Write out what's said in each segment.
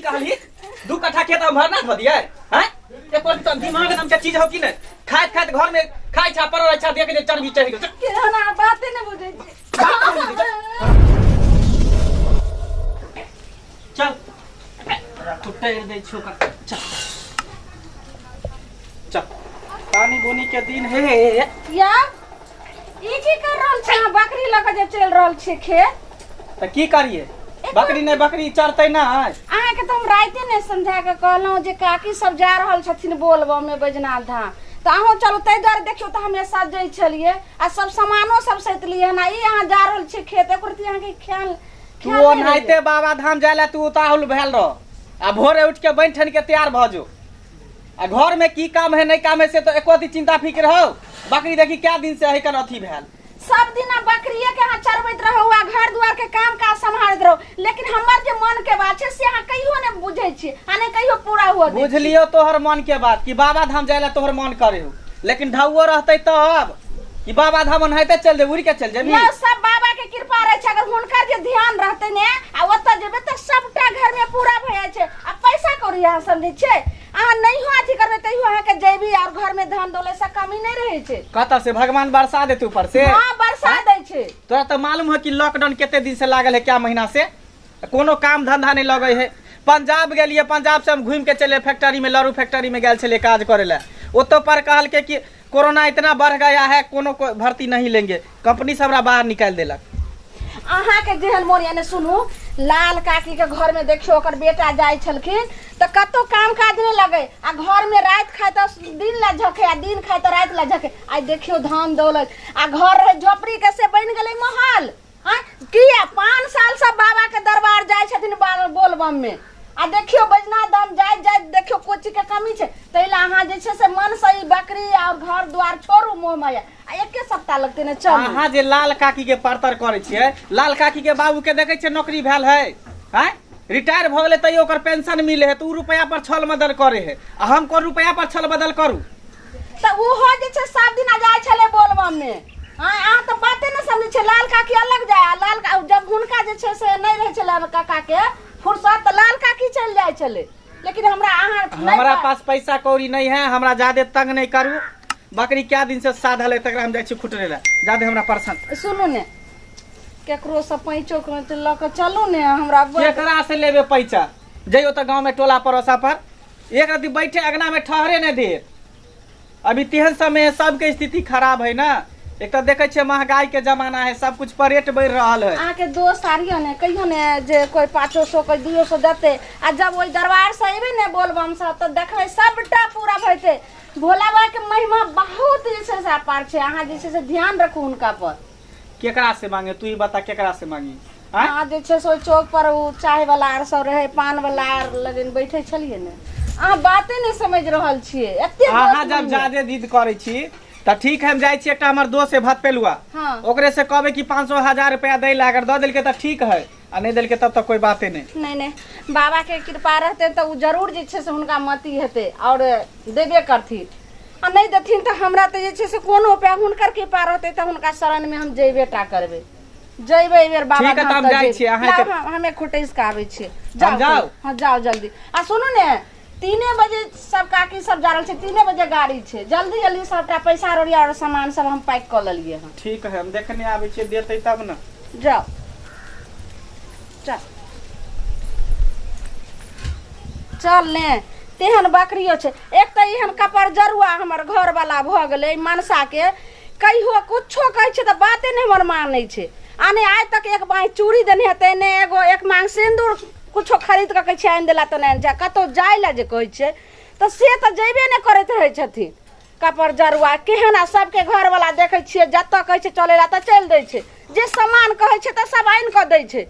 कहली 2 कट्ठा खेत हम भरना धो दिए हैं एको तो दिमाग नाम के चीज हो कि नहीं खाइत खाइत घर में खाइ छा पड़ल अच्छा देख जे चर्बी चढ़ि गेल केहन अहाँ बाते नहि बुझै छी चल कुटैर दै छौ ओकरा चल चल पानी बुनी के दिन हे या ई की कर रहल छी अहाँ बकरी लऽ कऽ जे चलि रहल छी खेत तऽ की करिए बकरी नहि बकरी चरतै नहि अहाँके तऽ हम राइते ने समझा कऽ कहलहुँ जे काकी सब जा रहल छथिन बोलबम में बैजनाथ धाम तऽ अहूँ चलू ताहि दुआरे देखियौ तऽ हमेशा जाइ छलियै आ सब सामानो सब सैतलियै हन आ ई अहाँ जा रहल छियै खेत एको रत्ती अहाँके ख्याल तू ख्याल नहि ओनाहिते रहैए। बाबा धाम जाय ला तू उताहुल भेल रह आ भोरे उठ के बनि ठन के तैयार भऽ जो आ घर में की काम है नहीं काम है से तो एको अथी चिंता फिक्र हो बकरी देखी क्या दिन से है अथी भेल सब दिन अहाँ बकरिए के अहाँ चरबैत रहू आ घर दुआर के काम काज सम्हारैत रहू लेकिन हमर जे मन के बात छै से अहाँ कहियो नहि बुझै छियै आ नहि कहियो पूरा हुअ दै छियै। बुझलियो तोहर मन के बात कि बाबा धाम जाय ला तोहर मन करे हो लेकिन ढौओ रहते तब कि बाबा धाम ओनाहिते चल दे उड़ के चल जेबी यौ सब बाबा के कृपा रहै छै अगर हुनकर जे ध्यान रहतै ने आ ओतऽ जेबै तऽ सबटा घर में पूरा भऽ जाइ छै आ पैसा कौड़ी अहाँ समझै छियै अहाँ नहियो अथी करबै तैयो अहाँके जैबी और घर में धन दौलत से कमी नहि रहै छै कतऽ से भगवान बरसा देते ऊपर से हँ बरसा दै छै तोरा तऽ मालूम है कि लॉकडाउन कते दिन से लागल है क्या महीना से कोनो काम धंधा नहीं लगे है पंजाब गेलिए पंजाब से हम घूम के चले फैक्ट्री में लड़ू फैक्ट्री में गेल छलिए काज करे ला ओतो पर कहलके कि कोरोना इतना बढ़ गया है कोनो को भर्ती नहीं लेंगे कंपनी से हमरा बाहर निकालि देलक अहाँके जेहन मोन यानी सुनू लाल काकी के घर में देखियो ओकर बेटा जाइ छलखिन तऽ कतौ काम काज नहि लगे आ घर में राति खाय तऽ दिन ला झके आ दिन खाय तऽ राति ला झके आइ देखियो धान दौलत आ घर रहे झोपड़ी के से बनि गेलै महल आँय किया 5 साल से बाबा के दरबार जाइ छथिन बोलबम में आ देखियो बैजनाथ धाम जाइत जाइत देखियो कोई चीज के कमी छै ताहि ला अहाँ जे छै से मन से ई बकरी और घर द्वार छोड़ू मोह माया आ एके सप्ताह लगतै ने चलू अहाँ जे लाल काकी के परतर करै छियै लाल काकी के बाबू के देखै छियै नौकरी भेल है आँय रिटायर भऽ गेलै तैयो ओकर पेंशन मिले है तऽ ओ रुपैआ पर छल बदल करे है आ हम कोन रुपैआ पर छल बदल करू तऽ ओहो जे छै सब दिना जाइ छलै बोलबम में आँय अहाँ तऽ बाते नहि समझै छियै लाल काकी अलग जाय आ लाल जब हुनका जे छै से नहि रहै छलै काका के फुर्सत तऽ लाल काकी चलि जाइ छलै लेकिन हमरा अहाँ नहि हमरा पास पैसा कौड़ी नहीं है हमरा ज्यादा तंग नहीं करू बकरी क्या दिन से साधल है तकरा हम जाइ छी खुटरे ला ज्यादा हमरा परेशान सुनू ने केकरो से पैंचो काँच लऽ कऽ चलू ने हमरा केकरा से लेबे पैसा जइयो तऽ गाँव में टोला पड़ोसा पर एक रति बैठे अंगना में ठहरे नहीं देत अभी तेहन समय है सबके स्थिति खराब है ना एक तऽ देखै छियै महंगाई के जमाना है सब कुछ पर रेट बढ़ि रहल है अहाँके दोस्त आर यऽ ने कहियो ने जे कोइ 500 कोइ 200 देतै आ जब ओहि दरबार से अयबै ने बोलबम से तऽ देखबै सबटा पूरा भऽ जेतै भोला बाबाके महिमा बहुत जे छै से अपार छै अहाँ जे छै से ध्यान रखू हुनका पर केकरा से मांगे तू ही बता केकरा से मांगी आँय? अहाँ जे छै से ओहि चौक पर ओ चाय वाला आर सब रहै पान वाला आर लगन बैठे छलियै ने अहाँ बाते नहि समझि रहल छियै एते अहाँ दोस्त जब नहि। ज्यादे जिद करै छी तऽ ठीक है हम जाइ छी एकटा हमर दोस्त है भतपेलुआ ओकरे से कहबै कि 500 1000 रुपया दै ला अगर दऽ देलकै तऽ ठीक है आ नहि देलकै तब तऽ कोई बाते नहि नहि नहि बाबा के कृपा रहतै तऽ ओ जरूर जे छै से हुनका मति हेतै आओर देबे करथिन आ नहि देथिन तऽ हमरा तऽ जे छै से कोनो उपाय हुनकर कृपा रहतै तऽ हुनका शरणमे हम जयबे टा करबै जयबै एहि बेर बाबा ठीक है, तऽ धाम हम तऽ जाइ जयबै। छी, अहाँके- लाउ, हमे खुटैस कऽ आबै छियै हम जाउ जाउ? हँ जाउ जल्दी आ सुनू ने 3 बजे सब काकी सब जा रहल छै 3 बजे गाड़ी छै जल्दी जल्दी सबटा पैसा रोड़िया आओर सामान सब हम पैक कऽ लेलियै हँ ठीक है हम देखने आबै छियै देतै तब ने जाउ चल चल ने तेहन बकरियो छै एक तऽ एहन कपर जरुआ हमर घरवला भऽ गेलै मनसाके कहियो कुछो कहै छै तऽ बाते नहि हमर मानै छै आ नहि आइ तक एक बाँहि चूड़ी देने हेतै नहि एगो एक मांग सिन्दूर कुछो खरीद कऽ कहै छै आनि देला तऽ नहि जा कतहु जाय लए जे कहै छै तऽ से तऽ जयबे नहि करैत रहै छथिन कपर जरुआ केहन आ सबके घरवला देखै छियै जतऽ कहै छै चलै लए तऽ चलि दै छै जे सामान कहै छै तऽ सब आनि कऽ दै छै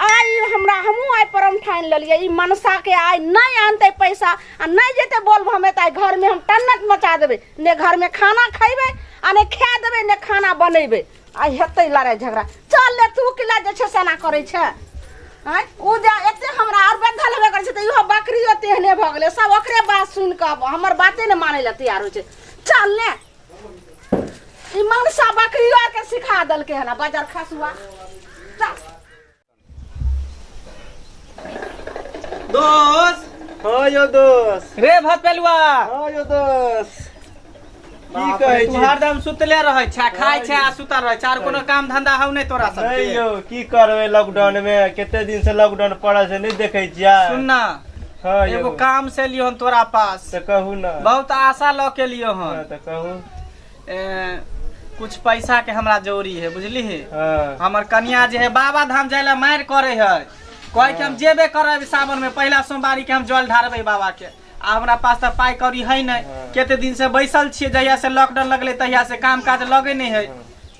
आइ हमरा हमहूँ आइ परम ठानि लेलियै ई मनसाके आइ नहि आनतै पैसा आ नहि जेतै बोलबम तऽ आइ घरमे हम टन्नट मचा देबै ने घरमे खाना खयबै आ ने खाए देबै ने खाना बनेबै आइ हेतै लड़ाइ झगड़ा चल ले तू किला जे छै से एना करै छै आँय ओ जे एते हमरा आओर बद्धल हेबे करै छै तऽ इहो बकरियो तेहने भऽ गेलै सब ओकरे बात सुनि कऽ हमर बाते नहि मानै लए तैयार होइ छै चल ने ई मनसा बकरियो आरके सिखा देलकै हन बाजार खसुआ चल। दोस्त। हाँ यौ दोस्त। रे भतपेलुआ। हाँ यौ दोस्त, की बाप रे, कहै तू छी? हरदम सुतले रहै छै, खाइ छै आ सुतल रहै छै, आर कोनो काम धंधा हौ नहि तोरा नहि सबके? यौ, की करबै लॉकडाउन मे, कते दिन से लॉकडाउन पड़ल छै, नहि देखै छियै? सुन ना। हाँ यौ। एगो काम से लियो हन तोरा पास। तऽ कहू ने। बहुत आशा लऽ के लियो हन। हाँ, तऽ कहू। कुछ पैसा के हमरा जरूरी है, बुझली? हाँ। हमर कनिया जे है बाबा धाम जाय ला मारि करे है, कहे कि हम जेबे करब सावन में, पहला सोमवारी के हम जल ढारबै बाबा के। आ हमरा पास तऽ पाइ कौड़ी है नहि। हाँ। कते दिन से बैसल छियै, जहिया से लॉकडाउन लगलै तहिया से काम काज लगे नहि है,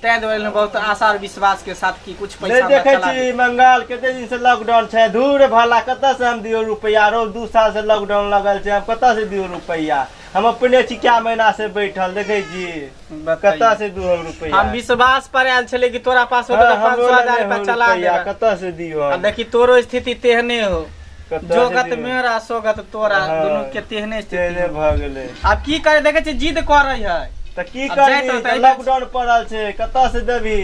ताहि दुआरे बहुत आशा और विश्वास के साथ कि कुछ पैसा नहि हमरा देखै चला छी मंगाल, कते दिन से लॉकडाउन छै, धूर भला कतऽ से हम दियौ रुपैआ? रो 2 साल से लॉकडाउन लगल छै, हम कतऽ से दियौ रुपैआ? हम अपने छी क्या महीना से बैठल, देखै छी। बताइए। कतऽ से दियौ हम रुपैआ? हम विश्वास पर आयल छलै कि तोरा पास होतौ हाँ, तऽ पाँच हमरो सौ लग हजार नहि रुपया हो चला रुपैआ, देबै। कतऽ से दियौ आ हम? देखी, तोरो स्थिति तेहने हो। कतऽ से जोगत दियौ? मेरा सोगत तोरा। हाँ। दुनू के तेहने स्थिति तेहने हो। भऽ गेलै। आब की करे, देखै छी जिद करै है। तऽ की आब करबी? जाइत होतै, तऽ लॉकडाउन पड़ल छै, कतऽ से देबही?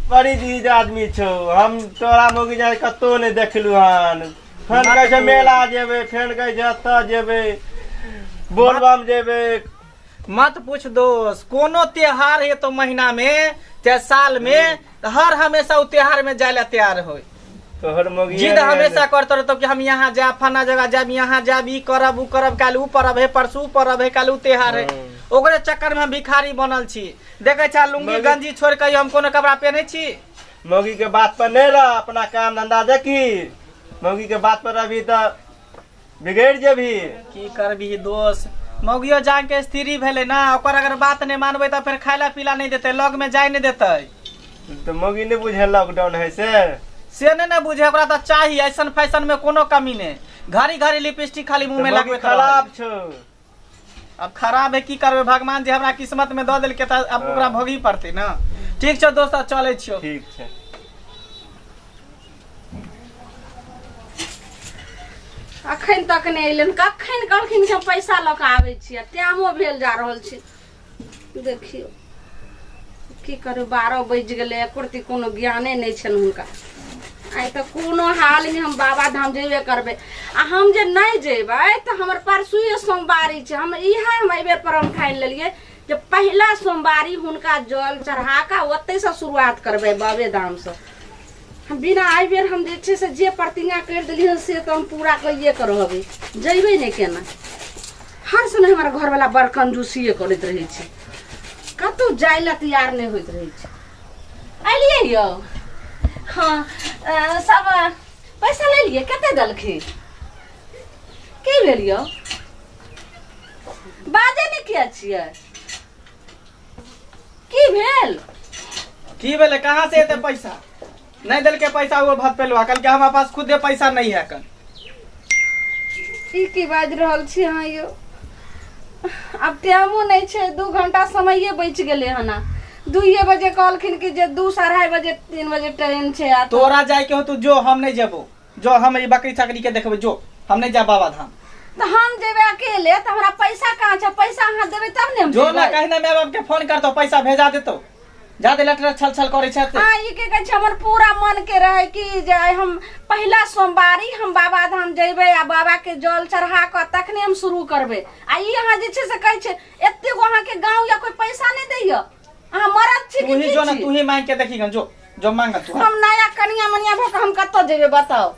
बड़ी जीज आदमी छौ, हम तोरा मौगी जाय कतौ नहि देखलु हन। फेर कहै छै मेला जेबै, फेर कहै छै एतऽ जेबै, बोलबम जेबै। मत पूछ दोस्त, कोनो त्योहार है तो महीना में चाहे साल में, तऽ हर हमेशा उ त्योहार में जाय ला तैयार होय। तोहर मौगी जिद हमेशा करते रहतो कि हम यहाँ जायब, फलना जगह जायब, यहाँ जायब, ई करब, उ करब, काल्हि उ परब है, परसू उ परब है, काल्हि उ त्योहार है। ओकरे चक्कर में हम भिखारी बनल छी। देखै छा, लुंगी गंजी छोड़ के हम कोनो कपड़ा पहनै छी। मौगी के बात पर नहि रह, अपना काम धंधा देखी। मौगी के बात पर रहबी तऽ बिगड़ि जेबही। की करबी दोस्त, मौगियो जान के स्त्री भेलै ना, ओकर अगर बात नहि मानबै तऽ फेर खाय ला पीला नहि देतै, लग में जाय नहि देतै। तऽ मौगी नहि बुझे लॉकडाउन है से? से नहि ने बुझे, ओकरा तऽ चाही ऐसन फैशन में कोनो कमी नहि, घड़ी घड़ी लिपस्टिक खाली मुंह तऽ में मौगी लगबैत खराब रहै। छौ। अब खराब है, की करबै, भगवान जे हमरा किस्मत में दऽ देलकै तऽ अब ओकरा भोगही पड़तै ना। ठीक छौ दोस्त, चलै छियौ। ठीक छै। अखन तक नहि अयलनि। कखन कहलखिन कि हम पैसा लऽ कऽ आबै छी, आ टाइमो भेल जा रहल छै। देखियौ की करू, 12 बाजि गेलै, एको रत्ती कोनो ज्ञाने नहि छनि हुनका। आइ तऽ कोनो हालमे हम बाबा धाम जेबे करबै, आ हम जे नहि जेबै तऽ हमर परसुए सोमवारी छै। हम इएह हम एहिबेर प्रण ठानि लेलियै जे पहिला सोमवारी हुनका जल चढ़ा कऽ ओतहिसँ शुरुआत करबै बाबे धामसँ। हम बिना एहिबेर हम जे छै से जे प्रतिज्ञा करि देलियै हन से तऽ हम पूरा कइए कऽ रहबै। जैबै नहि केना? हर समय हमर घरवला बड़ कंजूसिए करैत रहै छै, कतहु जाय लए तैयार नहि होइत रहै छै। अयलियै यौ? हँ, सब पैसा लेलियै? कते देलखिन? की भेल यौ, बाजै नहि किया छियै? की भेल? की भेलै? कहाँ से एते पैसा? नहीं देलकै पैसा वो भतपेलुआ, कहलकै हमरा पास खुदे पैसा नहीं है कन। ई की बाजि रहल छी अहाँ यौ? आब टाइमो नहि छै, 2 घंटा समये बचि गेलै हन। 2 बजे कहलखिन कि जे 2 2:30 बजे 3 बजे ट्रेन छै आ तोरा जाय के हो तू जो, हम नहीं जेबो। जो, हम ई बकरी छकरी के देखबै, जो, हम नहीं जाब बाबा धाम। तऽ हम जेबै अकेले तऽ हमरा पैसा कहाँ छै? पैसा अहाँ देबै तब ने हम जो ना। जेबै। कहीं ना, माय बाप के फोन करतो, पैसा भेजा देतो। जादे लटर छल छल करे छै हाँ, ई की कहै छै, हमर पूरा मन के रहे कि जे आइ हम पहिला सोमवारी हम बाबा धाम जेबै आ बाबा के जल चढ़ा कऽ तखने हम शुरू करबै, आ ई अहाँ जे छै से कहै छै एते गो अहाँके गाँव या कोई पैसा नहि दैया? अहाँ मरद छी तू कि ही की जो ना। छी? तू ही मांग के देखी गन, जो जो मांग तू। हम नया कनिया मनिया भऽ कऽ हम कतऽ जेबै, बताउ?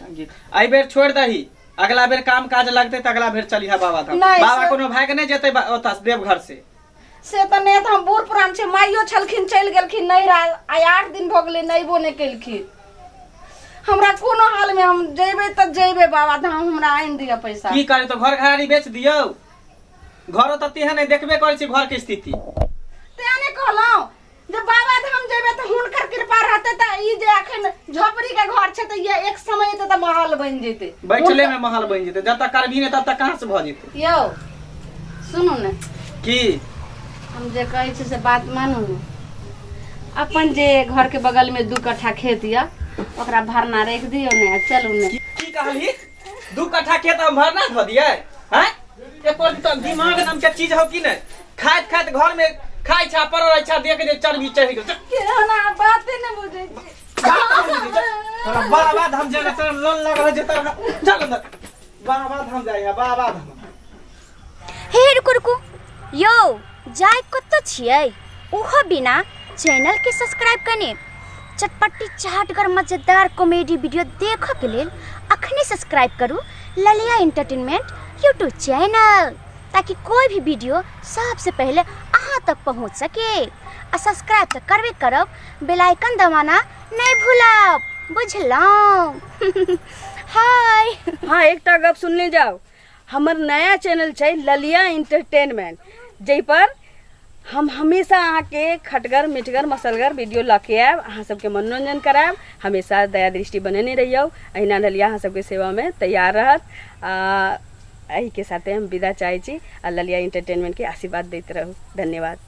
एहि बेर छोड़ दही, अगला बेर काम काज लगतै तऽ अगला बेर चलिहा बाबा धाम। नहि, बाबा से- कोनो भाग नहि जेतै ओतऽ से, देवघर से। से तऽ नहि, तऽ हम बूढ़ पुरान छी। माइयो छलखिन, चलि गेलखिन नैहरा, आइ 8 दिन भऽ गेलै, नैबो नहि केलखिन। हमरा कोनो हालमे हम जेबै तऽ जेबै बाबा धाम, हमरा आनि दिअ पैसा। की करे, तऽ घर घरारी बेच दियौ? घरो तऽ तेहन नहि, देखबे करै छी घर के स्थिति। तें नहि कहलहुँ जे बाबा धाम जेबै तऽ हुनकर कृपा रहतै तऽ ई जे अखन झोपड़ी के घर छै तऽ ये एक समय एतै तऽ महल बनि जेतै। बैठले में महल बनि जेतै? जब तक करबी नहि तब तक कहाँ से भऽ जेतै? यौ सुनू ने। की? हम जे कहै छी से बात मानू ने। अपन जे घर के बगल में 2 कट्ठा खेत यऽ, ओकरा भरना राखि दियौ ने आ चलू ने। की कहली? 2 कट्ठा खेत हम भरना धऽ दियै? हैं, एको दिन तऽ दिमाग नाम के चीज हो कि नहि? खाइत खाइत घर में खाइ छा, पड़ल रहै छा, देख जे चर्बी चढ़ि गेल। केहन अहाँ बाते नहि बुझै छी। तोरा बाबा धाम जाना तोरा लोन लागल है जे तोरा चल अंदर बाबा धाम जाइ है बाबा धाम हे रुकू रुकू यौ जाय कतऽ छियै ओहो बिना चैनलके सब्सक्राइब कने चटपटी चाटगर मजेदार कॉमेडी वीडियो देखऽके लेल अखने सब्सक्राइब करू ललिया एंटरटेनमेंट यूट्यूब चैनल ताकि कोई भी वीडियो सबसे पहले अहाँ तक पहुँच सके आ सब्सक्राइब तऽ करबे करब बेल आइकन दबाना नहि भूलब बुझलहुँ हाय हाँ एकटा गप सुनने जाउ हमर नया चैनल छै ललिया एंटरटेनमेंट जाहिपर हम हमेशा अहाँके खटगर मिठगर मसलगर वीडियो लऽ के आयब अहाँ सबके मनोरंजन करायब हमेशा दया दृष्टि बनेने रहियौ अहिना ललिया अहाँ सबके सेवामे तैयार रहत आ एहिके साथे हम विदा चाहै छी आ ललिया एंटरटेनमेंटके आशीर्वाद दैत रहू धन्यवाद।